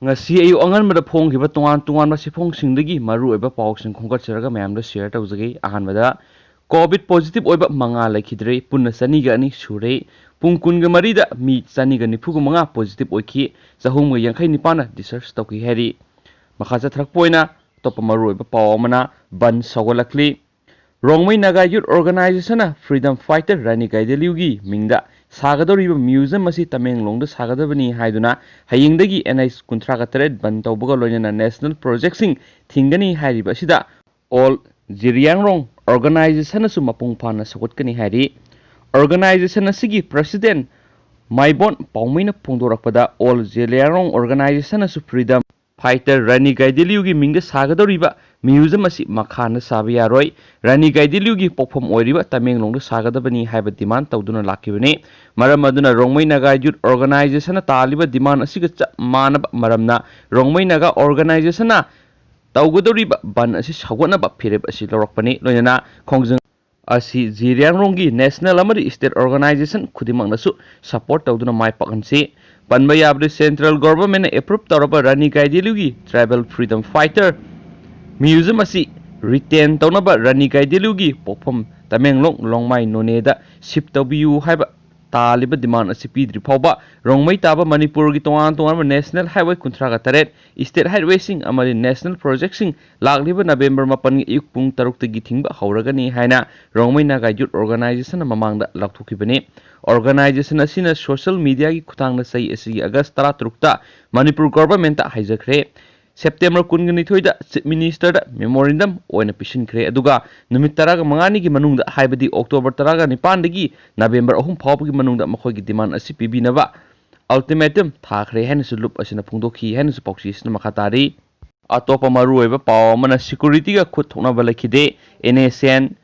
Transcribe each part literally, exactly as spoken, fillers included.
ꯉꯁꯤ ꯑꯌꯨꯛ ꯑꯉꯟꯕꯗ ꯐꯣꯡꯈꯤꯕ ꯇꯣꯉꯥꯟ ꯇꯣꯉꯥꯟꯕ ꯁꯤꯐꯣꯡꯁꯤꯡꯗꯒꯤ ꯃꯔꯨꯑꯣꯏꯕ ꯄꯥꯎꯁꯤꯡ ꯈꯣꯝꯒꯠꯆꯔꯒ ꯃꯌꯥꯝꯗ ꯁꯤꯌꯔ ꯇꯧꯖꯒꯦ꯫ ꯑꯍꯥꯟꯕꯗ, ꯀꯣꯚꯤꯗ ꯄꯣꯖꯤꯇꯤꯚ ꯑꯣꯏꯕ ꯃꯉꯥ ꯂꯩꯈꯤꯗ꯭ꯔꯦ, ꯄꯨꯟꯅ ꯆꯅꯤꯒ ꯑꯅꯤ ꯁꯨꯔꯦ꯫ ꯄꯨꯡ ꯀꯨꯟꯒ ꯃꯔꯤꯗ ꯃꯤ ꯆꯅꯤꯒ ꯅꯤꯐꯨꯒ ꯃꯉꯥ ꯄꯣꯖꯤꯇꯤꯚ ꯑꯣꯏꯈꯤ, ꯆꯍꯨꯝꯒ ꯌꯥꯡꯈꯩ ꯅꯤꯄꯥꯟꯅ ꯗꯤꯁꯆꯥꯔꯖ ꯇꯧꯈꯤ ꯍꯥꯏꯔꯤ꯫ ꯃꯈꯥ ꯆꯠꯊꯔꯛꯄ ꯑꯣꯏꯅ ꯑꯇꯣꯞꯄ ꯃꯔꯨꯑꯣꯏꯕ ꯄꯥꯎ ꯑꯃꯅ, ꯕꯟ ꯁꯧꯒꯠꯂꯛꯂꯤ꯫ ꯔꯣꯡꯃꯩ ꯅꯥꯒꯥ ꯌꯨꯠ ꯑꯣꯔꯒꯅꯥꯏꯖꯦꯁꯟꯅ ꯐ꯭ꯔꯤꯗꯝ ꯐꯥꯏꯇꯔ ꯔꯥꯅꯤ ꯒꯥꯏꯗꯦꯂꯤꯌꯨꯒꯤ ꯃꯤꯡꯗ ꯁꯥꯒꯗꯧꯔꯤꯕ ꯃ꯭ꯌꯨꯖꯤꯌꯝ ꯑꯁꯤ ꯇꯃꯦꯡꯂꯣꯡꯗ ꯁꯥꯒꯗꯕꯅꯤ ꯍꯥꯏꯗꯨꯅ ꯍꯌꯦꯡꯗꯒꯤ ꯑꯦꯟ ꯑꯩꯆ ꯀꯨꯟꯊ꯭ꯔꯥꯒ ꯇꯔꯦꯠ ꯕꯟ ꯇꯧꯕꯒ ꯂꯣꯏꯅꯅ ꯅꯦꯁꯅꯦꯜ ꯄ꯭ꯔꯣꯖꯦꯛꯁꯤꯡ ꯊꯤꯡꯒꯅꯤ ꯍꯥꯏꯔꯤꯕ ꯑꯁꯤꯗ ꯑꯣꯜ ꯖꯤꯔꯤꯌꯥꯡꯔꯣꯡ ꯑꯣꯔꯒꯅꯥꯏꯖꯦꯁꯟꯅꯁꯨ ꯃꯄꯨꯡ ꯐꯥꯅ ꯁꯧꯒꯠꯀꯅꯤ ꯍꯥꯏꯔꯤ꯫ ꯑꯣꯔꯒꯅꯥꯏꯖꯦꯁꯟ ꯑꯁꯤꯒꯤ ꯄ꯭ꯔꯁꯤꯗꯦꯟ ꯃꯥꯏꯕꯣꯟ ꯄꯥꯎꯃꯩꯅ ꯐꯣꯡꯗꯣꯔꯛꯄꯗ, ꯑꯣꯜ ꯖꯤꯔꯤꯌꯥꯡꯔꯣꯡ ꯑꯣꯔꯒꯅꯥꯏꯖꯦꯁꯟꯅꯁꯨ ꯐ꯭ꯔꯤꯗꯝ ꯐꯥꯏꯇꯔ ꯔꯥꯅꯤ ꯒꯥꯏꯗꯦꯂꯤꯌꯨꯒꯤ ꯃꯤꯡꯗ ꯁꯥꯒꯗꯧꯔꯤꯕ ꯃ꯭ꯌꯨꯖꯤꯌꯝ ꯑꯁꯤ ꯃꯈꯥꯅ ꯁꯥꯕ ꯌꯥꯔꯣꯏ꯫ ꯔꯥꯅꯤ ꯒꯥꯏꯗꯦꯂꯤꯌꯨꯒꯤ ꯄꯣꯛꯐꯝ ꯑꯣꯏꯔꯤꯕ ꯇꯃꯦꯡꯂꯣꯡꯗ ꯁꯥꯒꯗꯕꯅꯤ ꯍꯥꯏꯕ ꯗꯤꯃꯥꯟ ꯇꯧꯗꯨꯅ ꯂꯥꯛꯈꯤꯕꯅꯤ꯫ ꯃꯔꯝ ꯑꯗꯨꯅ ꯔꯣꯡꯃꯩ ꯅꯥꯒꯥ ꯌꯨꯠ ꯑꯣꯔꯒꯅꯥꯏꯖꯦꯁꯟꯅ ꯇꯥꯜꯂꯤꯕ ꯗꯤꯃꯥꯟ ꯑꯁꯤꯒ ꯆꯞ ꯃꯥꯟꯅꯕ ꯃꯔꯝꯅ ꯔꯣꯡꯃꯩ ꯅꯥꯒꯥ ꯑꯣꯔꯒꯅꯥꯏꯖꯦꯁꯟꯅ ꯇꯧꯒꯗꯧꯔꯤꯕ ꯕꯟ ꯑꯁꯤ ꯁꯧꯒꯠꯅꯕ ꯐꯤꯔꯦꯞ ꯑꯁꯤ ꯂꯧꯔꯛꯄꯅꯤ꯫ ꯂꯣꯏꯅꯅ ꯈꯣꯡꯖꯪ ꯑꯁꯤ ꯖꯤꯔꯤꯌꯥꯡꯔꯣꯡꯒꯤ ꯅꯦꯁꯅꯦꯜ ꯑꯃꯗꯤ ꯁ꯭ꯇꯦꯠ ꯑꯣꯔꯒꯅꯥꯏꯖꯦꯁꯟ ꯈꯨꯗꯤꯡꯃꯛꯅꯁꯨ ꯁꯄꯣꯔꯠ ꯇꯧꯗꯨꯅ ꯃꯥꯏ ꯄꯥꯛꯍꯟꯁꯤ꯫ ꯄꯟꯕ ꯌꯥꯕꯗꯤ, ꯁꯦꯟꯇ꯭ꯔꯦꯜ ꯒꯣꯚꯔꯟꯃꯦꯟꯠꯅ ꯑꯦꯄ꯭ꯔꯨꯞ ꯇꯧꯔꯕ ꯔꯥꯅꯤ ꯒꯥꯏꯗꯦꯂꯤꯌꯨꯒꯤ ꯇ꯭ꯔꯥꯏꯕꯦꯜ ꯐ꯭ꯔꯤꯗꯝ ꯐꯥꯏꯇꯔ ꯃ꯭ꯌꯨꯖꯤꯌꯝ ꯑꯁꯤ ꯔꯤꯇꯦꯟ ꯇꯧꯅꯕ ꯔꯥꯅꯤ ꯒꯥꯏꯗꯦꯂꯤꯌꯨꯒꯤ ꯄꯣꯛꯐꯝ ꯇꯃꯦꯡꯂꯣꯡ, ꯂꯣꯡꯃꯥꯏ, ꯅꯣꯅꯦꯗ ꯁꯤꯞ ꯇꯧꯕꯤꯌꯨ ꯍꯥꯏꯕ ꯇꯥꯜꯂꯤꯕ ꯗꯤꯃꯥꯟ ꯑꯁꯤ ꯄꯤꯗ꯭ꯔꯤ ꯐꯥꯎꯕ ꯔꯣꯡꯃꯩ ꯇꯥꯕ ꯃꯅꯤꯄꯨꯔꯒꯤ ꯇꯣꯉꯥꯟ ꯇꯣꯉꯥꯟꯕ ꯅꯦꯁꯅꯦꯜ ꯍꯥꯏꯋꯦ ꯀꯨꯟꯊ꯭ꯔꯥꯒ ꯇꯔꯦꯠ, ꯁ꯭ꯇꯦꯠ ꯍꯥꯏꯋꯦꯁꯤꯡ ꯑꯃꯗꯤ ꯅꯦꯁꯅꯦꯜ ꯄ꯭ꯔꯣꯖꯦꯛꯁꯤꯡ ꯂꯥꯛꯂꯤꯕ ꯅꯕꯦꯝꯕꯔ ꯃꯥꯄꯟꯒꯤ ꯑꯌꯨꯛ ꯄꯨꯡ ꯇꯔꯨꯛꯇꯒꯤ ꯊꯤꯡꯕ ꯍꯧꯔꯒꯅꯤ ꯍꯥꯏꯅ ꯔꯣꯡꯃꯩ ꯅꯥꯒꯥ ꯌꯨꯠ ꯑꯣꯔꯒꯅꯥꯏꯖꯦꯁꯟꯅ ꯃꯃꯥꯡꯗ ꯂꯥꯎꯊꯣꯛꯈꯤꯕꯅꯤ꯫ ꯑꯣꯔꯒꯅꯥꯏꯖꯦꯁꯟ ꯑꯁꯤꯅ ꯁꯣꯁꯤꯌꯦꯜ ꯃꯤꯗꯤꯌꯥꯒꯤ ꯈꯨꯠꯊꯥꯡꯗ ꯆꯍꯤ ꯑꯁꯤꯒꯤ ꯑꯥꯒꯁ ꯇꯔꯥꯇꯔꯨꯛꯇ ꯃꯅꯤꯄꯨꯔ ꯒꯣꯚꯔꯟꯃꯦꯟꯠꯇ ꯍꯥꯏꯖꯈ꯭ꯔꯦ꯫ ꯁꯦꯞꯇꯦꯝꯕꯔ ꯀꯨꯟꯒ ꯅꯤꯊꯣꯏꯗ ꯆꯤꯐ ꯃꯤꯅꯤꯁꯇꯔꯗ ꯃꯦꯃꯣꯔꯦꯟꯗꯝ ꯑꯣꯏꯅ ꯄꯤꯁꯤꯟꯈ꯭ꯔꯦ, ꯑꯗꯨꯒ ꯅꯨꯃꯤꯠ ꯇꯔꯥꯒ ꯃꯉꯥꯅꯤꯒꯤ ꯃꯅꯨꯡꯗ, ꯍꯥꯏꯕꯗꯤ ꯑꯣꯛꯇꯣꯕꯔ ꯇꯔꯥꯒ ꯅꯤꯄꯥꯟꯗꯒꯤ ꯅꯕꯦꯝꯕꯔ ꯑꯍꯨꯝ ꯐꯥꯎꯕꯒꯤ ꯃꯅꯨꯡꯗ ꯃꯈꯣꯏꯒꯤ ꯗꯤꯃꯥꯟ ꯑꯁꯤ ꯄꯤꯕꯤꯅꯕ ꯑꯜꯇꯤꯃꯦꯇꯝ ꯊꯥꯈ꯭ꯔꯦ ꯍꯥꯏꯅꯁꯨ ꯂꯨꯞ ꯑꯁꯤꯅ ꯐꯣꯡꯗꯣꯛꯈꯤ ꯍꯥꯏꯅꯁꯨ ꯄꯥꯎꯆꯦ ꯑꯁꯤꯅ ꯃꯈꯥ ꯇꯥꯔꯤ꯫ ꯑꯇꯣꯞꯄ ꯃꯔꯨꯑꯣꯏꯕ ꯄꯥꯎ ꯑꯃꯅ, ꯁꯦꯀ꯭ꯌꯨꯔꯤꯇꯤꯒ ꯈꯨꯠ ꯊꯣꯛꯅꯕ ꯂꯩꯈꯤꯗꯦ, N S N.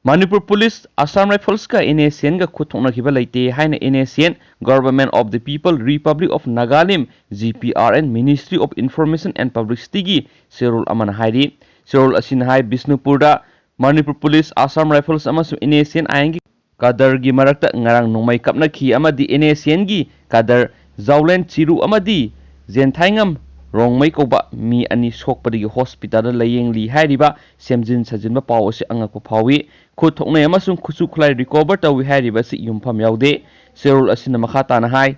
Manipur police, Assam ꯔꯥꯏꯐꯜꯁꯀ ꯑꯦꯟ ꯑꯦꯁ ꯑꯦꯟꯒ ꯈꯨꯠ ꯊꯣꯛꯅꯈꯤꯕ ꯂꯩꯇꯦ ꯍꯥꯏꯅ N S N, Government of the People Republic of Nagalim, G P R N, Ministry of Information and Publicityꯒꯤ ꯆꯦꯔꯣꯜ ꯑꯃꯅ ꯍꯥꯏꯔꯤ꯫ ꯆꯦꯔꯣꯜ ꯑꯁꯤꯅ ꯍꯥꯏ, ꯕꯤꯁꯅꯨꯄꯨꯔꯗ ꯃꯅꯤꯄꯨꯔ ꯄꯨꯂꯤꯁ, ꯑꯁꯥꯝ ꯔꯥꯏꯐꯜꯁ ꯑꯃꯁꯨꯡ ꯑꯦꯟ ꯑꯦꯁ ꯑꯦꯟ ꯑꯥꯏ ꯑꯦꯟꯒꯤ ꯀꯥꯗꯔꯒꯤ ꯃꯔꯛꯇ ꯉꯔꯥꯡ ꯅꯣꯡꯃꯩ ꯀꯥꯞꯅꯈꯤ ꯑꯃꯗꯤ ꯑꯦꯟ ꯑꯦꯁ ꯑꯦꯟꯒꯤ ꯀꯥꯗꯔ ꯖꯥꯎꯂꯦꯟ ꯆꯤꯔꯨ ꯑꯃꯗꯤ ꯖꯦꯟꯊꯥꯏꯉꯝ ꯔꯣꯡꯃꯩ ꯀꯧꯕ ꯃꯤ ꯑꯅꯤ ꯁꯣꯛꯄꯗꯒꯤ ꯍꯣꯁꯄꯤꯇꯥꯜꯗ ꯂꯥꯌꯦꯡꯂꯤ ꯍꯥꯏꯔꯤꯕ ꯁꯦꯝꯖꯤꯟ ꯁꯥꯖꯤꯟꯕ ꯄꯥꯎ ꯑꯁꯤ ꯑꯉꯛꯄ ꯐꯥꯎꯏ꯫ ꯈꯨꯠ ꯊꯣꯛꯅꯩ ꯑꯃꯁꯨꯡ ꯈꯨꯠꯁꯨ ꯈꯨꯠꯂꯥꯏ ꯔꯤꯀꯣꯚꯔ ꯇꯧꯏ ꯍꯥꯏꯔꯤꯕ ꯑꯁꯤ ꯌꯨꯝꯐꯝ ꯌꯥꯎꯗꯦ꯫ ꯆꯦꯔꯣꯜ ꯑꯁꯤꯅ ꯃꯈꯥ ꯇꯥꯅ ꯍꯥꯏ,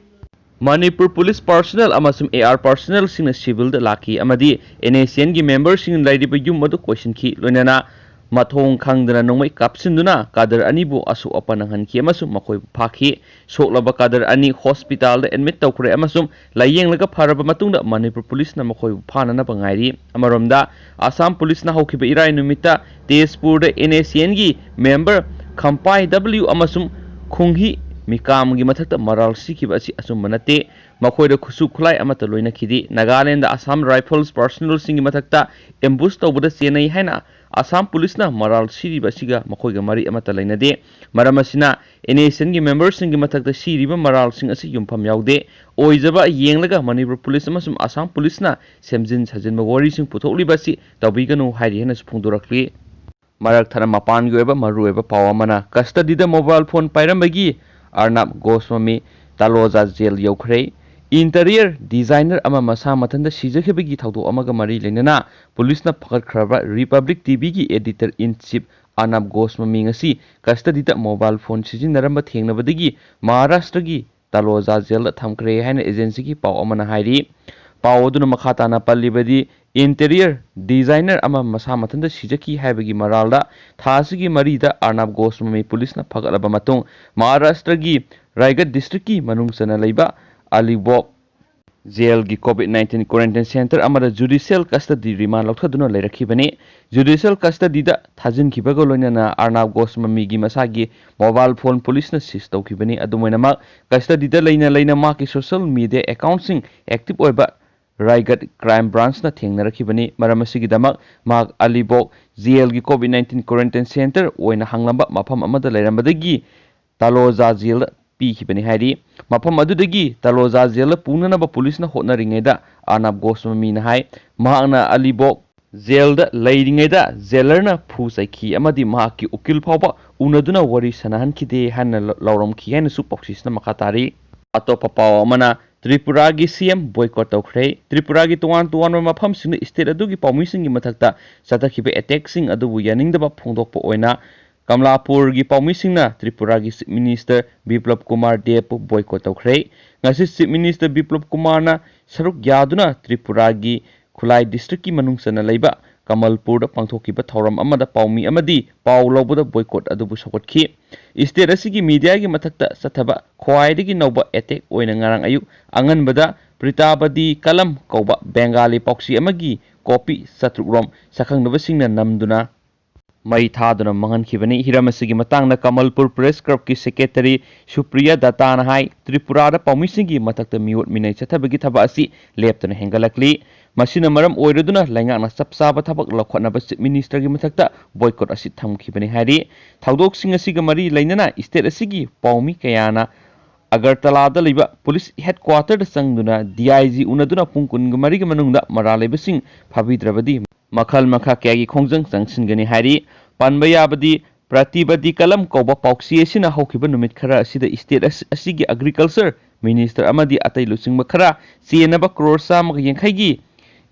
ꯃꯅꯤꯄꯨꯔ ꯄꯨꯂꯤꯁ ꯄꯥꯔꯁꯣꯅꯦꯜ ꯑꯃꯁꯨꯡ ꯑꯦ ꯑꯥꯔ ꯄꯥꯔꯁꯣꯅꯦꯜꯁꯤꯡꯅ ꯁꯤꯚꯤꯜꯗ ꯂꯥꯛꯈꯤ ꯑꯃꯗꯤ ꯑꯦꯟ ꯑꯦꯁ ꯑꯦꯟꯒꯤ ꯃꯦꯝꯕꯔꯁꯤꯡꯅ ꯂꯩꯔꯤꯕ ꯌꯨꯝ ꯑꯗꯨ ꯀꯣꯏꯁꯤꯟꯈꯤ꯫ ꯂꯣꯏꯅꯅ ꯃꯊꯣꯡ ꯈꯪꯗꯅ ꯅꯣꯡꯃꯩ ꯀꯥꯞꯁꯤꯟꯗꯨꯅ ꯀꯥꯗꯔ ꯑꯅꯤꯕꯨ ꯑꯁꯣꯛ ꯑꯄꯟ ꯅꯪꯍꯟꯈꯤ ꯑꯃꯁꯨꯡ ꯃꯈꯣꯏꯕꯨ ꯐꯥꯈꯤ꯫ ꯁꯣꯛꯂꯕ ꯀꯥꯗꯔ ꯑꯅꯤ ꯍꯣꯁꯄꯤꯇꯥꯜꯗ ꯑꯦꯗꯃꯤꯠ ꯇꯧꯈ꯭ꯔꯦ ꯑꯃꯁꯨꯡ ꯂꯥꯌꯦꯡꯂꯒ ꯐꯔꯕ ꯃꯇꯨꯡꯗ ꯃꯅꯤꯄꯨꯔ ꯄꯨꯂꯤꯁꯅ ꯃꯈꯣꯏꯕꯨ ꯐꯥꯅꯅꯕ ꯉꯥꯏꯔꯤ꯫ ꯑꯃꯔꯣꯝꯗ, ꯑꯁꯥꯝ ꯄꯨꯂꯤꯁꯅ ꯍꯧꯈꯤꯕ ꯏꯔꯥꯏ ꯅꯨꯃꯤꯠꯇ ꯇꯦꯖꯄꯨꯔꯗ ꯑꯦꯟ ꯑꯦꯁ ꯑꯦꯟꯒꯤ ꯃꯦꯝꯕꯔ ꯈꯝꯄꯥꯏ ꯗꯕ꯭ꯂꯤꯎ ꯑꯃꯁꯨꯡ ꯈꯨꯡꯍꯤ ꯃꯤꯀꯥꯝꯒꯤ ꯃꯊꯛꯇ ꯃꯔꯥꯜ ꯁꯤꯈꯤꯕ ꯑꯁꯤ ꯑꯆꯨꯝꯕ ꯅꯠꯇꯦ꯫ ꯃꯈꯣꯏꯗ ꯈꯨꯠꯁꯨ ꯈꯨꯠꯂꯥꯏ ꯑꯃꯠꯇ ꯂꯣꯏꯅꯈꯤꯗꯦ꯫ ꯅꯥꯒꯥꯂꯦꯟꯗ ꯑꯁꯥꯝ ꯔꯥꯏꯐꯜꯁ ꯄꯥꯔꯁꯣꯅꯦꯜꯁꯤꯡꯒꯤ ꯃꯊꯛꯇ ꯑꯦꯝꯕꯨꯁ ꯇꯧꯕꯗ ꯆꯦꯟꯅꯩ ꯍꯥꯏꯅ ꯑꯁꯥꯝ ꯄꯨꯂꯤꯁꯅ ꯃꯔꯥꯜ ꯁꯤꯔꯤꯕ ꯑꯁꯤꯒ ꯃꯈꯣꯏꯒ ꯃꯔꯤ ꯑꯃꯠꯇ ꯂꯩꯅꯗꯦ꯫ ꯃꯔꯝ ꯑꯁꯤꯅ, ꯑꯦꯟ ꯑꯦꯁ ꯑꯦꯟꯒꯤ ꯃꯦꯝꯕꯔꯁꯤꯡꯒꯤ ꯃꯊꯛꯇ ꯁꯤꯔꯤꯕ ꯃꯔꯥꯜꯁꯤꯡ ꯑꯁꯤ ꯌꯨꯝꯐꯝ ꯌꯥꯎꯗꯦ꯫ ꯑꯣꯏꯖꯕ ꯌꯦꯡꯂꯒ ꯃꯅꯤꯄꯨꯔ ꯄꯨꯂꯤꯁ ꯑꯃꯁꯨꯡ ꯑꯁꯥꯝ ꯄꯨꯂꯤꯁꯅ ꯁꯦꯝꯖꯤꯟ ꯁꯥꯖꯤꯟꯕ ꯋꯥꯔꯤꯁꯤꯡ ꯄꯨꯊꯣꯛꯂꯤꯕ ꯑꯁꯤ ꯇꯧꯕꯤꯒꯅꯨ ꯍꯥꯏꯔꯤ ꯍꯥꯏꯅꯁꯨ ꯐꯣꯡꯗꯣꯔꯛꯂꯤ꯫ ꯃꯔꯛ ꯊꯠꯅ ꯃꯄꯥꯟꯒꯤ ꯑꯣꯏꯕ ꯃꯔꯨꯑꯣꯏꯕ ꯄꯥꯎ ꯑꯃꯅ, ꯀꯁꯇꯗꯤꯗ mobile phone ꯄꯥꯏꯔꯝꯕꯒꯤ ꯑꯔꯅꯥꯕ Goswami ꯇꯥꯂꯣꯖꯥ gel ꯌꯧꯈ꯭ꯔꯦ꯫ Interior designer ꯑꯃ ꯃꯁꯥ ꯃꯊꯟꯇ ꯁꯤꯖꯈꯤꯕꯒꯤ ꯊꯧꯗꯣꯛ ꯑꯃꯒ ꯃꯔꯤ ꯂꯩꯅꯅ ꯄꯨꯂꯤꯁꯅ ꯐꯒꯠꯈ꯭ꯔꯕ ꯔꯤꯄꯕ꯭ꯂꯤꯛ ꯇꯤ ꯚꯤꯒꯤ ꯑꯦꯗꯤꯇꯔ ꯏꯟ ꯆꯤꯐ ꯑꯔꯅꯥꯕ ꯒꯣꯁ꯭ꯋꯥꯃꯤ ꯉꯁꯤ ꯀꯁꯇꯗꯤꯗ ꯃꯣꯕꯥꯏꯜ ꯐꯣꯟ ꯁꯤꯖꯤꯟꯅꯔꯝꯕ ꯊꯦꯡꯅꯕꯗꯒꯤ ꯃꯍꯥꯔꯥꯁꯇ꯭ꯔꯒꯤ ꯇꯥꯂꯣꯖꯥ ꯖꯦꯜꯗ ꯊꯝꯈ꯭ꯔꯦ ꯍꯥꯏꯅ ꯑꯦꯖꯦꯟꯁꯤꯒꯤ ꯄꯥꯎ ꯑꯃꯅ ꯍꯥꯏꯔꯤ꯫ ꯄꯥꯎ ꯑꯗꯨꯅ ꯃꯈꯥ ꯇꯥꯅ ꯄꯜꯂꯤꯕꯗꯤ, ꯏꯟꯇꯤꯔꯤꯌꯔ ꯗꯤꯖꯥꯏꯅꯔ ꯑꯃ ꯃꯁꯥ ꯃꯊꯟꯇ ꯁꯤꯖꯈꯤ ꯍꯥꯏꯕꯒꯤ ꯃꯔꯥꯜꯗ ꯊꯥ ꯑꯁꯤꯒꯤ ꯃꯔꯤꯗ ꯑꯔꯅꯥꯕ ꯒꯣꯁ꯭ꯋꯥꯃꯤ ꯄꯨꯂꯤꯁꯅ ꯐꯒꯠꯂꯕ ꯃꯇꯨꯡ ꯃꯍꯥꯔꯥꯁꯇ꯭ꯔꯒꯤ ꯔꯥꯏꯒꯗ ꯗꯤꯁꯇ꯭ꯔꯤꯛꯀꯤ ꯃꯅꯨꯡ ꯆꯟꯅ ꯂꯩꯕ ꯑꯂꯤꯕꯣꯛ ꯖꯦꯜꯒꯤ ꯀꯣꯚꯤꯗ ꯅꯥꯏꯟꯇꯤꯟ ꯀ꯭ꯋꯥꯔꯦꯟꯇꯥꯏꯟ ꯁꯦꯟꯇꯔ ꯑꯃꯗ ꯖꯨꯗꯤꯁꯤꯌꯦꯜ ꯀꯁꯇꯗꯤ ꯔꯤꯃꯥꯟ ꯂꯧꯊꯗꯨꯅ ꯂꯩꯔꯛꯈꯤꯕꯅꯤ꯫ ꯖꯨꯗꯤꯁꯤꯌꯦꯜ ꯀꯁꯇꯗꯤꯗ ꯊꯥꯖꯤꯟꯈꯤꯕꯒ ꯂꯣꯏꯅꯅ ꯑꯔꯅꯥꯕ ꯒꯣꯁ꯭ꯋꯥꯃꯤꯒꯤ ꯃꯁꯥꯒꯤ ꯃꯣꯕꯥꯏꯜ ꯐꯣꯟ ꯄꯨꯂꯤꯁꯅ ꯁꯤꯖ ꯇꯧꯈꯤꯕꯅꯤ꯫ ꯑꯗꯨꯝ ꯑꯣꯏꯅꯃꯛ, ꯀꯁꯇꯗꯤꯗ ꯂꯩꯅ ꯂꯩꯅ ꯃꯍꯥꯛꯀꯤ ꯁꯣꯁꯤꯌꯦꯜ ꯃꯤꯗꯤꯌꯥ ꯑꯦꯀꯥꯎꯟꯠꯁꯤꯡ ꯑꯦꯛꯇꯤꯚ ꯑꯣꯏꯕ ꯔꯥꯏꯒꯗ ꯀ꯭ꯔꯥꯏꯝ ꯕ꯭ꯔꯥꯟꯆꯅ ꯊꯦꯡꯅꯔꯛꯈꯤꯕꯅꯤ꯫ ꯃꯔꯝ ꯑꯁꯤꯒꯤꯗꯃꯛ ꯃꯍꯥꯛ ꯑꯂꯤꯕꯣꯛ ꯖꯦꯜꯒꯤ ꯀꯣꯚꯤꯗ ꯅꯥꯏꯟꯇꯤꯟ ꯀ꯭ꯋꯥꯔꯦꯟꯇꯥꯏꯟ ꯁꯦꯟꯇꯔ ꯑꯣꯏꯅ ꯍꯪꯂꯝꯕ ꯃꯐꯝ ꯑꯃꯗ ꯂꯩꯔꯝꯕꯗꯒꯤ ꯇꯥꯂꯣꯖꯥ ꯖꯦꯜꯗ ꯄꯤꯈꯤꯕꯅꯤ ꯍꯥꯏꯔꯤ꯫ ꯃꯐꯝ ꯑꯗꯨꯗꯒꯤ ꯇꯥꯂꯣꯖꯥ ꯖꯦꯜꯗ ꯄꯨꯅꯅꯕ ꯄꯨꯂꯤꯁꯅ ꯍꯣꯠꯅꯔꯤꯉꯩꯗ ꯑꯔꯅꯥꯕ ꯒꯣꯁ꯭ꯋꯥꯃꯤꯅ ꯍꯥꯏ, ꯃꯍꯥꯛꯅ ꯑꯂꯤꯕꯣꯛ ꯖꯦꯜꯗ ꯂꯩꯔꯤꯉꯩꯗ ꯖꯦꯂꯔꯅ ꯐꯨ ꯆꯩꯈꯤ ꯑꯃꯗꯤ ꯃꯍꯥꯛꯀꯤ ꯎꯀꯤꯜ ꯐꯥꯎꯕ ꯎꯅꯗꯨꯅ ꯋꯥꯔꯤ ꯁꯥꯟꯅꯍꯟꯈꯤꯗꯦ ꯍꯥꯏꯅ ꯂ-, ꯂꯥꯎꯔꯝꯈꯤ ꯍꯥꯏꯅꯁꯨ ꯄꯥꯎꯆꯦꯁꯤꯅ ꯃꯈꯥ ꯇꯥꯔꯤ꯫ ꯑꯇꯣꯞꯄ ꯄꯥꯎ ꯑꯃꯅ, ꯇ꯭ꯔꯤꯄꯨꯔꯥꯒꯤ ꯁꯤ ꯑꯦꯝ ꯕꯣꯏꯀꯣꯠ ꯇꯧꯈ꯭ꯔꯦ꯫ ꯇ꯭ꯔꯤꯄꯨꯔꯥꯒꯤ ꯇꯣꯉꯥꯟ ꯇꯣꯉꯥꯟꯕ ꯃꯐꯝꯁꯤꯡꯗ ꯁ꯭ꯇꯦꯠ ꯑꯗꯨꯒꯤ ꯄꯥꯎꯃꯤꯁꯤꯡꯒꯤ ꯃꯊꯛꯇ ꯆꯠꯊꯈꯤꯕ ꯑꯦꯇꯦꯛꯁꯤꯡ ꯑꯗꯨꯕꯨ ꯌꯥꯅꯤꯡꯗꯕ ꯐꯣꯡꯗꯣꯛꯄ ꯑꯣꯏꯅ ꯀꯃꯂꯥꯄꯨꯔꯒꯤ ꯄꯥꯎꯃꯤꯁꯤꯡꯅ ꯇ꯭ꯔꯤꯄꯨꯔꯥꯒꯤ ꯆꯤꯐ ꯃꯤꯅꯤꯁꯇꯔ ꯕꯤꯄ꯭ꯂꯕ ꯀꯨꯃꯥꯔ ꯗꯦꯕꯄꯨ ꯕꯣꯏꯀꯣꯠ ꯇꯧꯈ꯭ꯔꯦ꯫ ꯉꯁꯤ ꯆꯤꯐ ꯃꯤꯅꯤꯁꯇꯔ ꯕꯤꯄ꯭ꯂꯕ ꯀꯨꯃꯥꯔꯅ ꯁꯔꯨꯛ ꯌꯥꯗꯨꯅ ꯇ꯭ꯔꯤꯄꯨꯔꯥꯒꯤ ꯈꯨꯂꯥꯏ ꯗꯤꯁꯇ꯭ꯔꯤꯛꯀꯤ ꯃꯅꯨꯡ ꯆꯟꯅ ꯂꯩꯕ ꯀꯃꯜꯄꯨꯔꯗ ꯄꯥꯡꯊꯣꯛꯈꯤꯕ ꯊꯧꯔꯝ ꯑꯃꯗ ꯄꯥꯎꯃꯤ ꯑꯃꯗꯤ ꯄꯥꯎ ꯂꯧꯕꯗ ꯕꯣꯏꯀꯣꯠ ꯑꯗꯨꯕꯨ ꯁꯧꯒꯠꯈꯤ꯫ ꯁ꯭ꯇꯦꯠ ꯑꯁꯤꯒꯤ ꯃꯤꯗꯤꯌꯥꯒꯤ ꯃꯊꯛꯇ ꯆꯠꯊꯕ ꯈ꯭ꯋꯥꯏꯗꯒꯤ ꯅꯧꯕ ꯑꯦꯇꯦꯛ ꯑꯣꯏꯅ ꯉꯔꯥꯡ ꯑꯌꯨꯛ ꯑꯉꯟꯕꯗ ꯄ꯭ꯔꯤꯇꯥꯕꯗꯤ ꯀꯂꯝ ꯀꯧꯕ ꯕꯦꯡꯒꯥꯂꯤ ꯄꯥꯎꯆꯦ ꯑꯃꯒꯤ ꯀꯣꯄꯤ ꯆꯥꯇ꯭ꯔꯨꯛ ꯔꯣꯝ ꯁꯛꯈꯪꯅꯕꯁꯤꯡꯅ ꯅꯝꯗꯨꯅ ꯃꯩ ꯊꯥꯗꯨꯅ ꯃꯥꯡꯍꯟꯈꯤꯕꯅꯤ꯫ ꯍꯤꯔꯝ ꯑꯁꯤꯒꯤ ꯃꯇꯥꯡꯗ ꯀꯃꯜꯄꯨꯔ ꯄ꯭ꯔꯦꯁ ꯀ꯭ꯂꯕꯀꯤ ꯁꯦꯀ꯭ꯔꯦꯇꯔꯤ ꯁꯨꯄ꯭ꯔꯤꯌꯥ ꯗꯠꯇꯥꯅ ꯍꯥꯏ, ꯇ꯭ꯔꯤꯄꯨꯔꯥꯗ ꯄꯥꯎꯃꯤꯁꯤꯡꯒꯤ ꯃꯊꯛꯇ ꯃꯤꯑꯣꯠ ꯃꯤꯅꯩ ꯆꯠꯊꯕꯒꯤ ꯊꯕꯛ ꯑꯁꯤ ꯂꯦꯞꯇꯅ ꯍꯦꯟꯒꯠꯂꯛꯂꯤ꯫ ꯃꯁꯤꯅ ꯃꯔꯝ ꯑꯣꯏꯔꯗꯨꯅ ꯂꯩꯉꯥꯛꯅ ꯆꯞ ꯆꯥꯕ ꯊꯕꯛ ꯂꯧꯈꯠꯅꯕ ꯆꯤꯐ ꯃꯤꯅꯤꯁꯇꯔꯒꯤ ꯃꯊꯛꯇ ꯕꯣꯏꯀꯣꯠ ꯑꯁꯤ ꯊꯝꯈꯤꯕꯅꯤ ꯍꯥꯏꯔꯤ꯫ ꯊꯧꯗꯣꯛꯁꯤꯡ ꯑꯁꯤꯒ ꯃꯔꯤ ꯂꯩꯅꯅ ꯁ꯭ꯇꯦꯠ ꯑꯁꯤꯒꯤ ꯄꯥꯎꯃꯤ ꯀꯌꯥꯅ ꯑꯒꯔꯇꯂꯥꯗ ꯂꯩꯕ ꯄꯨꯂꯤꯁ ꯍꯦꯗꯀ꯭ꯋꯥꯇꯔꯗ ꯆꯪꯗꯨꯅ ꯗꯤ ꯑꯥꯏ ꯖꯤ ꯎꯅꯗꯨꯅ ꯄꯨꯡ ꯀꯨꯟꯒ ꯃꯔꯤꯒꯤ ꯃꯅꯨꯡꯗ ꯃꯔꯥꯜ ꯂꯩꯕꯁꯤꯡ ꯐꯥꯕꯤꯗ꯭ꯔꯕꯗꯤ ꯃꯈꯜ ꯃꯈꯥ ꯀꯌꯥꯒꯤ ꯈꯣꯡꯖꯪ ꯆꯪꯁꯤꯟꯒꯅꯤ ꯍꯥꯏꯔꯤ꯫ ꯄꯟꯕ ꯌꯥꯕꯗꯤ ꯄ꯭ꯔꯇꯤꯕꯗꯤ ꯀꯂꯝ ꯀꯧꯕ ꯄꯥꯎꯆꯦ ꯑꯁꯤꯅ ꯍꯧꯈꯤꯕ ꯅꯨꯃꯤꯠ ꯈꯔ ꯑꯁꯤꯗ ꯁ꯭ꯇꯦꯠ ꯑꯁ-, ꯑꯁꯤꯒꯤ ꯑꯦꯒ꯭ꯔꯤꯀꯜꯆꯔ ꯃꯤꯅꯤꯁꯇꯔ ꯑꯃꯗꯤ ꯑꯇꯩ ꯂꯨꯆꯤꯡꯕ ꯈꯔ ꯆꯦꯟꯅꯕ ꯀ꯭ꯔꯣꯔ ꯆꯥꯝꯃꯒ ꯌꯥꯡꯈꯩꯒꯤ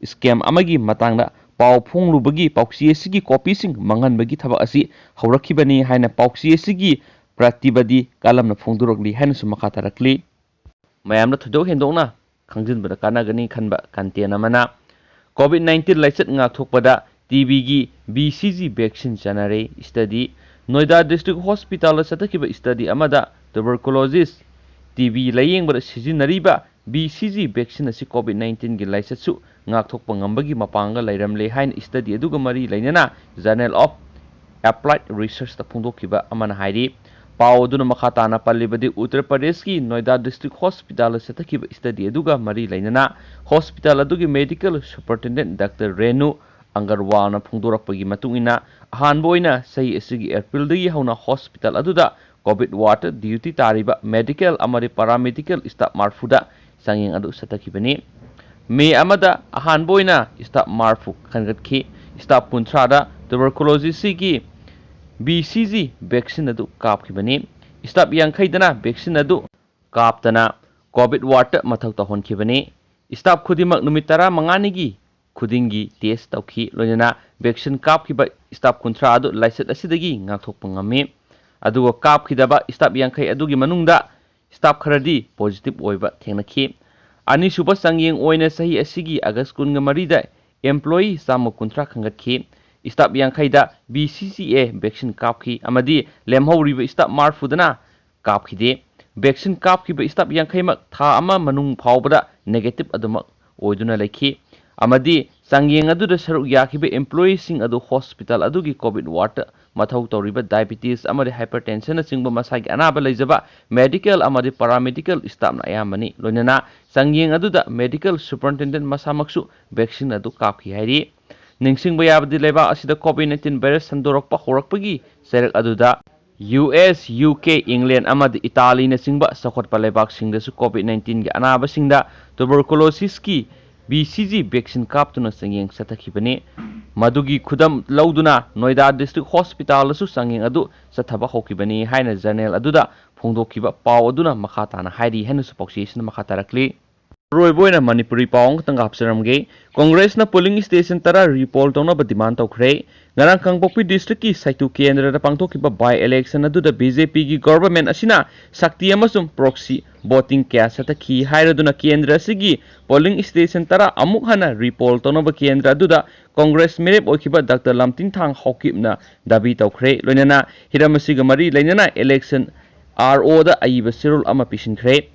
ꯁ꯭ꯀꯦꯝ ꯑꯃꯒꯤ ꯃꯇꯥꯡꯗ ꯄꯥꯎ ꯐꯣꯡꯂꯨꯕꯒꯤ ꯄꯥꯎꯆꯦ ꯑꯁꯤꯒꯤ ꯀꯣꯄꯤꯁꯤꯡ ꯃꯥꯡꯍꯟꯕꯒꯤ ꯊꯕꯛ ꯑꯁꯤ ꯍꯧꯔꯛꯈꯤꯕꯅꯤ ꯍꯥꯏꯅ ꯄꯥꯎꯆꯦ ꯑꯁꯤꯒꯤ ꯄ꯭ꯔꯇꯤꯕꯗꯤ ꯀꯂꯝꯅ ꯐꯣꯡꯗꯣꯔꯛꯂꯤ ꯍꯥꯏꯅꯁꯨ ꯃꯈꯥ ꯇꯥꯔꯛꯂꯤ꯫ ꯃꯌꯥꯝꯗ ꯊꯣꯏꯗꯣꯛ ꯍꯦꯟꯗꯣꯛꯅ ꯈꯪꯖꯤꯟꯕꯗ ꯀꯥꯟꯅꯒꯅꯤ ꯈꯟꯕ ꯀꯟꯇꯦꯟ ꯑꯃꯅ, ꯀꯣꯚꯤꯗ ꯅꯥꯏꯟꯇꯤꯟ ꯂꯥꯏꯆꯠ ꯉꯥꯛꯊꯣꯛꯄꯗ ꯇꯤ ꯕꯤꯒꯤ ꯕꯤ ꯁꯤ ꯖꯤ ꯚꯦꯛꯁꯤꯟ ꯆꯥꯟꯅꯔꯦ꯫ ꯁ꯭ꯇꯗꯤ, ꯅꯣꯏꯗꯥ ꯗꯤꯁꯇ꯭ꯔꯤꯛ ꯍꯣꯁꯄꯤꯇꯥꯜꯗ ꯆꯠꯊꯈꯤꯕ ꯁ꯭ꯇꯗꯤ ꯑꯃꯗ ꯇꯨꯕꯔꯀꯨꯂꯣꯁꯤꯁ, ꯇꯤ ꯕꯤ ꯂꯥꯌꯦꯡꯕꯗ ꯁꯤꯖꯤꯟꯅꯔꯤꯕ ꯕꯤ ꯁꯤ ꯖꯤ ꯚꯦꯛꯁꯤꯟ ꯑꯁꯤ ꯀꯣꯚꯤꯗ ꯅꯥꯏꯟꯇꯤꯟꯒꯤ ꯂꯥꯏꯆꯠꯁꯨ ꯉꯥꯛꯊꯣꯛꯄ ꯉꯝꯕꯒꯤ ꯃꯄꯥꯡꯒꯜ ꯂꯩꯔꯝꯂꯦ ꯍꯥꯏꯅ ꯁ꯭ꯇꯗꯤ ꯑꯗꯨꯒ ꯃꯔꯤ ꯂꯩꯅꯅ ꯖꯔꯅꯦꯜ ꯑꯣꯐ ꯑꯦꯄ꯭ꯂꯥꯏꯗ ꯔꯤꯁꯔꯆꯇ ꯐꯣꯡꯗꯣꯛꯈꯤꯕ ꯑꯃꯅ ꯍꯥꯏꯔꯤ꯫ ꯄꯥꯎ ꯑꯗꯨꯅ ꯃꯈꯥ ꯇꯥꯅ ꯄꯜꯂꯤꯕꯗꯤ, ꯎꯠꯇꯔ ꯄ꯭ꯔꯗꯦꯁꯀꯤ ꯅꯣꯏꯗꯥ ꯗꯤꯁꯇ꯭ꯔꯤꯛ ꯍꯣꯁꯄꯤꯇꯥꯜꯗ ꯆꯠꯊꯈꯤꯕ ꯁ꯭ꯇꯗꯤ ꯑꯗꯨꯒ ꯃꯔꯤ ꯂꯩꯅꯅ ꯍꯣꯁꯄꯤꯇꯥꯜ ꯑꯗꯨꯒꯤ ꯃꯦꯗꯤꯀꯦꯜ ꯁꯨꯄꯔꯇꯦꯟꯗꯦꯟꯠ ꯗꯥꯛꯇꯔ ꯔꯦꯅꯨ ꯑꯪꯒꯔꯋꯥꯜꯅ ꯐꯣꯡꯗꯣꯔꯛꯄꯒꯤ ꯃꯇꯨꯡ ꯏꯟꯅ, ꯑꯍꯥꯟꯕ ꯑꯣꯏꯅ ꯆꯍꯤ ꯑꯁꯤꯒꯤ ꯑꯦꯄ꯭ꯔꯤꯜꯗꯒꯤ ꯍꯧꯅ ꯍꯣꯁꯄꯤꯇꯥꯜ ꯑꯗꯨꯗ ꯀꯣꯚꯤꯗ ꯋꯥꯔꯗꯇ ꯗ꯭ꯌꯨꯇꯤ ꯇꯥꯔꯤꯕ ꯃꯦꯗꯤꯀꯦꯜ ꯑꯃꯗꯤ ꯄꯥꯔꯥꯃꯦꯗꯤꯀꯦꯜ ꯁ꯭ꯇꯥꯐ ꯃꯔꯐꯨꯗ ꯆꯥꯡꯌꯦꯡ ꯑꯗꯨ ꯆꯠꯊꯈꯤꯕꯅꯤ꯫ ꯃꯦ ꯑꯃꯗ ꯑꯍꯥꯟꯕ ꯑꯣꯏꯅ ꯁ꯭ꯇꯥꯐ ꯃꯔꯐꯨ ꯈꯟꯒꯠꯈꯤ꯫ ꯁ꯭ꯇꯥꯐ ꯀꯨꯟꯊ꯭ꯔꯥꯗ ꯇꯨꯕꯔꯀꯨꯂꯣꯁꯤꯁꯀꯤ ꯕꯤ ꯁꯤ ꯖꯤ ꯚꯦꯛꯁꯤꯟ ꯑꯗꯨ ꯀꯥꯞꯈꯤꯕꯅꯤ꯫ ꯁ꯭ꯇꯥꯐ ꯌꯥꯡꯈꯩꯗꯅ ꯚꯦꯛꯁꯤꯟ ꯑꯗꯨ ꯀꯥꯞꯇꯅ ꯀꯣꯚꯤꯗ ꯋꯥꯔꯗꯇ ꯃꯊꯧ ꯇꯧꯍꯟꯈꯤꯕꯅꯤ꯫ ꯁ꯭ꯇꯥꯐ ꯈꯨꯗꯤꯡꯃꯛ ꯅꯨꯃꯤꯠ ꯇꯔꯥꯃꯉꯥꯅꯤꯒꯤ ꯈꯨꯗꯤꯡꯒꯤ ꯇꯦꯁ ꯇꯧꯈꯤ꯫ ꯂꯣꯏꯅꯅ ꯚꯦꯛꯁꯤꯟ ꯀꯥꯞꯈꯤꯕ ꯁ꯭ꯇꯥꯐ ꯀꯨꯟꯊ꯭ꯔꯥ ꯑꯗꯨ ꯂꯥꯏꯆꯠ ꯑꯁꯤꯗꯒꯤ ꯉꯥꯛꯊꯣꯛꯄ ꯉꯝꯃꯤ꯫ ꯑꯗꯨꯒ ꯀꯥꯞꯈꯤꯗꯕ ꯁ꯭ꯇꯥꯐ ꯌꯥꯡꯈꯩ ꯑꯗꯨꯒꯤ ꯃꯅꯨꯡꯗ ꯁ꯭ꯇꯥꯐ ꯈꯔꯗꯤ ꯄꯣꯖꯤꯇꯤꯚ ꯑꯣꯏꯕ ꯊꯦꯡꯅꯈꯤ꯫ ꯑꯅꯤꯁꯨꯕ ꯆꯥꯡꯌꯦꯡ ꯑꯣꯏꯅ ꯆꯍꯤ ꯑꯁꯤꯒꯤ ꯑꯥꯒꯁ ꯀꯨꯟꯒ ꯃꯔꯤꯗ ꯑꯦꯝꯄ꯭ꯂꯣꯌꯤ ꯆꯥꯝꯃ ꯀꯨꯟꯊ꯭ꯔꯥ ꯈꯟꯒꯠꯈꯤ꯫ ꯁ꯭ꯇꯥꯐ ꯌꯥꯡꯈꯩꯗ ꯕꯤ ꯁꯤ ꯖꯤ ꯑꯦ ꯚꯦꯛꯁꯤꯟ ꯀꯥꯞꯈꯤ ꯑꯃꯗꯤ ꯂꯦꯝꯍꯧꯔꯤꯕ ꯁ꯭ꯇꯥꯐ ꯃꯔꯤꯐꯨꯗꯅ ꯀꯥꯞꯈꯤꯗꯦ꯫ ꯚꯦꯛꯁꯤꯟ ꯀꯥꯞꯈꯤꯕ ꯁ꯭ꯇꯥꯐ ꯌꯥꯡꯈꯩꯃꯛ ꯊꯥ ꯑꯃ ꯃꯅꯨꯡ ꯐꯥꯎꯕꯗ ꯅꯦꯒꯦꯇꯤꯚ ꯑꯗꯨꯃꯛ ꯑꯣꯏꯗꯨꯅ ꯂꯩꯈꯤ ꯑꯃꯗꯤ ꯆꯥꯡꯌꯦꯡ ꯑꯗꯨꯗ ꯁꯔꯨꯛ ꯌꯥꯈꯤꯕ ꯑꯦꯝꯄ꯭ꯂꯣꯌꯤꯁꯤꯡ ꯑꯗꯨ ꯍꯣꯁꯄꯤꯇꯥꯜ ꯑꯗꯨꯒꯤ ꯀꯣꯚꯤꯗ ꯋꯥꯔꯗꯇ ꯃꯊꯧ ꯇꯧꯔꯤꯕ ꯗꯥꯏꯕꯤꯇꯤꯁ ꯑꯃꯗꯤ ꯍꯥꯏꯄꯔꯇꯦꯟꯁꯟꯅꯆꯤꯡꯕ ꯃꯁꯥꯒꯤ ꯑꯅꯥꯕ ꯂꯩꯖꯕ ꯃꯦꯗꯤꯀꯦꯜ ꯑꯃꯗꯤ ꯄꯥꯔꯥꯃꯦꯗꯤꯀꯦꯜ ꯁ꯭ꯇꯥꯐꯅ ꯑꯌꯥꯝꯕꯅꯤ꯫ ꯂꯣꯏꯅꯅ ꯆꯥꯡꯌꯦꯡ ꯑꯗꯨꯗ ꯃꯦꯗꯤꯀꯦꯜ ꯁꯨꯄꯔꯤꯟꯇꯦꯟꯗꯦꯟꯠ ꯃꯁꯥꯃꯛꯁꯨ ꯚꯦꯛꯁꯤꯟ ꯑꯗꯨ ꯀꯥꯞꯈꯤ ꯍꯥꯏꯔꯤ꯫ ꯅꯤꯡꯁꯤꯡꯕ ꯌꯥꯕꯗꯤ ꯂꯩꯕꯥꯛ ꯑꯁꯤꯗ ꯀꯣꯚꯤꯗ ꯅꯥꯏꯟꯇꯤꯟ ꯚꯥꯏꯔꯁ ꯁꯟꯗꯣꯔꯛꯄ ꯍꯧꯔꯛꯄꯒꯤ ꯆꯩꯔꯛ ꯑꯗꯨꯗ ꯌꯨ ꯑꯦꯁ, ꯌꯨ ꯀꯦ, ꯏꯪꯂꯦꯟ ꯑꯃꯗꯤ ꯏꯇꯥꯂꯤꯅꯆꯤꯡꯕ ꯆꯥꯎꯈꯠꯄ ꯂꯩꯕꯥꯛꯁꯤꯡꯗꯁꯨ ꯀꯣꯚꯤꯗ ꯅꯥꯏꯟꯇꯤꯟꯒꯤ ꯑꯅꯥꯕꯁꯤꯡꯗ ꯇꯨꯕꯔꯀꯨꯂꯣꯁꯤꯁꯀꯤ ꯕꯤ ꯁꯤ ꯖꯤ ꯚꯦꯛꯁꯤꯟ ꯀꯥꯞꯇꯨꯅ ꯆꯥꯡꯌꯦꯡ ꯆꯠꯊꯈꯤꯕꯅꯤ꯫ ꯃꯗꯨꯒꯤ ꯈꯨꯗꯝ ꯂꯧꯗꯨꯅ ꯅꯣꯏꯗꯥ ꯗꯤꯁꯇ꯭ꯔꯤꯛ ꯍꯣꯁꯄꯤꯇꯥꯜꯗꯁꯨ ꯆꯥꯡꯌꯦꯡ ꯑꯗꯨ ꯆꯠꯊꯕ ꯍꯧꯈꯤꯕꯅꯤ ꯍꯥꯏꯅ ꯖꯔꯅꯦꯜ ꯑꯗꯨꯗ ꯐꯣꯡꯗꯣꯛꯈꯤꯕ ꯄꯥꯎ ꯑꯗꯨꯅ ꯃꯈꯥ ꯇꯥꯅ ꯍꯥꯏꯔꯤ ꯍꯥꯏꯅꯁꯨ ꯄꯥꯎꯆꯦ ꯑꯁꯤꯅ ꯃꯈꯥ ꯇꯥꯔꯛꯂꯤ꯫ ꯑꯔꯣꯏꯕ ꯑꯣꯏꯅ ꯃꯅꯤꯄꯨꯔꯤ ꯄꯥꯎ ꯑꯃꯈꯛꯇꯪꯒ ꯍꯥꯞꯆꯔꯝꯒꯦ꯫ ꯀꯣꯡꯒ꯭ꯔꯦꯁꯅ ꯄꯣꯂꯤꯡ ꯁ꯭ꯇꯦꯁꯟ ꯇꯔꯥ ꯔꯤꯄꯣꯜ ꯇꯧꯅꯕ ꯗꯤꯃꯥꯟ ꯇꯧꯈ꯭ꯔꯦ꯫ ꯉꯔꯥꯡ ꯀꯥꯡꯄꯣꯛꯄꯤ ꯗꯤꯁꯇ꯭ꯔꯤꯛꯀꯤ ꯁꯥꯏꯇꯨ ꯀꯦꯟꯗ꯭ꯔꯗ ꯄꯥꯡꯊꯣꯛꯈꯤꯕ ꯕꯥꯏ ꯏꯂꯦꯛꯁꯟ ꯑꯗꯨꯗ ꯕꯤ ꯖꯦ ꯄꯤꯒꯤ ꯒꯣꯚꯔꯟꯃꯦꯟꯠ ꯑꯁꯤꯅ ꯁꯛꯇꯤ ꯑꯃꯁꯨꯡ ꯄ꯭ꯔꯣꯛꯁꯤ ꯚꯣꯇꯤꯡ ꯀꯌꯥ ꯆꯠꯊꯈꯤ ꯍꯥꯏꯔꯗꯨꯅ ꯀꯦꯟꯗ꯭ꯔ ꯑꯁꯤꯒꯤ ꯄꯣꯂꯤꯡ ꯁ꯭ꯇꯦꯁꯟ ꯇꯔꯥ ꯑꯃꯨꯛ ꯍꯟꯅ ꯔꯤꯄꯣꯜ ꯇꯧꯅꯕ ꯀꯦꯟꯗ꯭ꯔ ꯑꯗꯨꯗ ꯀꯣꯡꯒ꯭ꯔꯦꯁ ꯃꯤꯔꯦꯞ ꯑꯣꯏꯈꯤꯕ ꯗꯥꯛꯇꯔ ꯂꯝꯇꯤꯟꯊꯥꯡ ꯍꯥꯎꯀꯤꯞꯅ ꯗꯥꯕꯤ ꯇꯧꯈ꯭ꯔꯦ꯫ ꯂꯣꯏꯅꯅ ꯍꯤꯔꯝ ꯑꯁꯤꯒ ꯃꯔꯤ ꯂꯩꯅꯅ ꯏꯂꯦꯛꯁꯟ ꯑꯥꯔ ꯑꯣꯗ ꯑꯏꯕ ꯆꯦꯔꯣꯜ ꯑꯃ ꯄꯤꯁꯤꯟꯈ꯭ꯔꯦ꯫